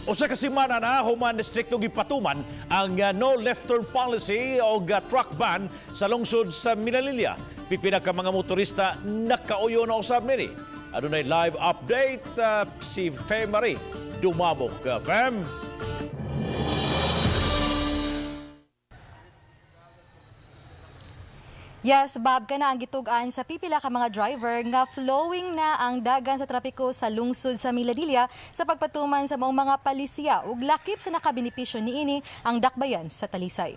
Usa ka semana na human distrikto gipatuman ang no left turn policy o truck ban sa lungsod sa Minglanilla. Pipila ka mga motorista nakauyo na usab nini. Adunay live update si Fem Marie Dumabok. Fem? Yes, Bob, kana ang gitug-an sa pipila ka mga driver nga flowing na ang dagan sa trapiko sa lungsod sa Milanilla sa pagpatuman sa maong mga palisiya ug lakip sa nakabenepisyo niini ang dakbayan sa Talisay.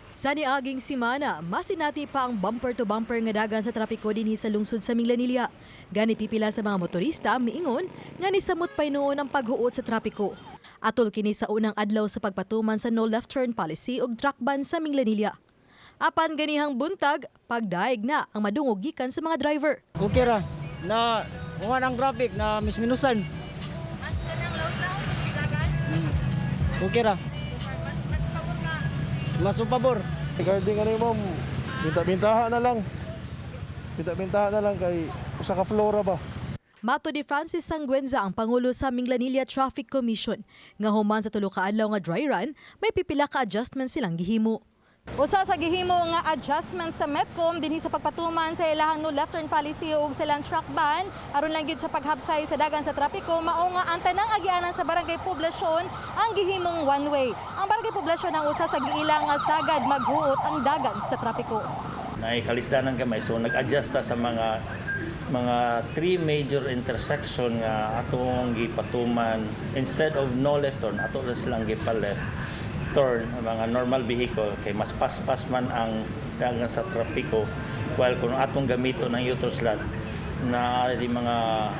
Sa niaging simana, masinati pa ang bumper-to-bumper nga dagan sa trapiko dinhi sa lungsod sa Minglanilla. Gani pipila sa mga motorista miingon nga nisamot pa noon ang paghuot sa trapiko. Atol kini sa unang adlaw sa pagpatuman sa no left turn policy ug truck ban sa Minglanilla. Apan ganihang buntag, pagdaig na ang madungog gikan sa mga driver. Okay ra na human ang traffic na misminusan. Mas kanang laos-laos sa dagan, Okay ra. mas pabor ka. Mas pabor. Regarding ano ma'am, binta-bintaha na lang. Binta-bintaha na lang kay usa ka flora ba. Mato ni Francis Sanguenza ang pangulo sa Minglanilla Traffic Commission nga human sa tulo ka adlaw nga dry run, may pipila ka adjustment silang gihimo. Usa sa gihimo nga adjustment sa Metcom dinhi sa pagpatuman sa ilahang no left turn policy ug silang truck ban aron lang gyud sa paghapsay sa dagan sa trapiko, mao nga ang tanang agianan sa Barangay Poblacion ang gihimong one way. Ang Barangay Poblacion ang usa sa giilang nga sagad maghuot ang dagan sa trapiko. Naikalisdanan gamay, so nag-adjust ta sa mga three major intersection nga atong gipatuman. Instead of no left turn, ato na silang gipa-left turn ang mga normal vehicle kay mas paspas man ang dagan sa trapiko, while kung atong gamiton ang U-turn slot na di mga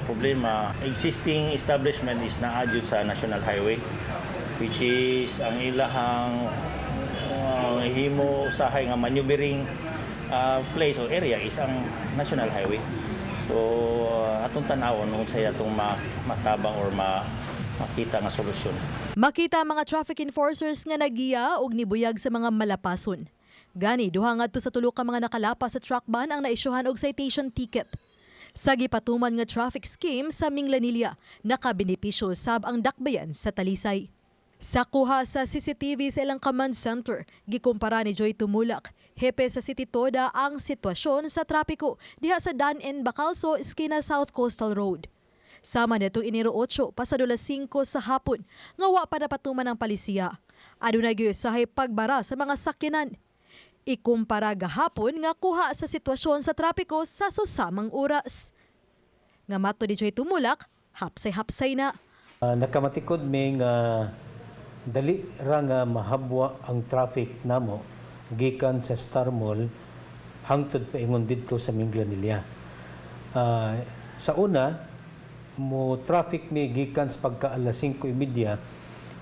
problema. Existing establishment is naa jud sa national highway, which is ang ilahang himo usahay nga maneuvering place or area is ang national highway. So atong tan-awon kung unsay atong matabang or makita nga solusyon. Makita ang mga traffic enforcers nga nagiya og nibuyag sa mga malapason. Gani duha ngadto sa tulo ka mga nakalapas sa truck ban ang naisyuhan og citation ticket. Sa gipatuman nga traffic scheme sa Minglanilla, nakabenepisyo sab ang dakbayan sa Talisay. Sa kuha sa CCTV sa ilang command center, gikumpara ni Joy Tumulak, hepe sa City Toda, ang sitwasyon sa trapiko diha sa Dan N. Bacalso, Esquina South Coastal Road. Sama nitong Enero 8, pasado alas 5 sa hapon, nga wa pa napatuman ang palisiya. Adunay giusahay pagbara sa mga sakyanan. Ikumpara gahapon nga kuha sa sitwasyon sa trapiko sa susamang oras. Nga mato ni Joy Tumulak, hapsay-hapsay na. Nakamatikod mi nga dali ra nga mahabwa ang traffic namo gikan sa Star Mall hangtod paingon didto sa Minglanilla. Sa una mo traffic mi gikan sa pagka alas 5:30,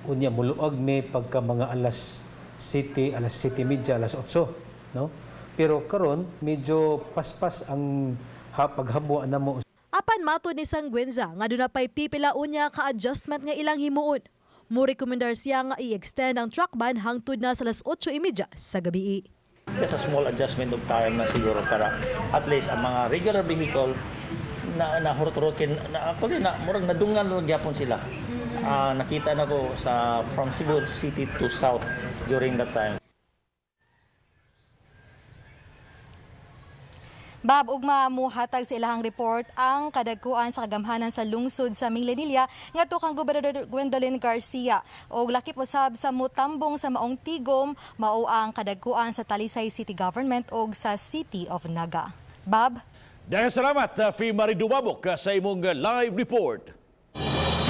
unya muluag mi pagka mga alas 7, alas 7:30, alas 8, no? Pero karon medyo paspas ang paghabwa namo. Apan matod ni Sangguenza nga aduna pay pipila unya ka adjustment nga ilang himuon. Mo rekomendar siya nga i-extend ang truck ban hangtod na sa alas 8:30 sa gabi. Just a small adjustment of time na siguro para at least ang mga regular vehicle na na hurot-hurotin na, actually na murag nadungan lang gyapon sila. Nakita na ko sa from Cebu City to South during that time. Bob, ugma muhatag sa ilahang report ang kadagkuan sa kagamhanan sa lungsod sa Minglanilla ngadto kang Gobernador Gwendolyn Garcia. Og lakip usab sa mutambong sa maong tigom mao ang kadagkuan sa Talisay City Government og sa City of Naga. Bob? Daghang salamat, Fee Marie Dumabok, sa imong live report.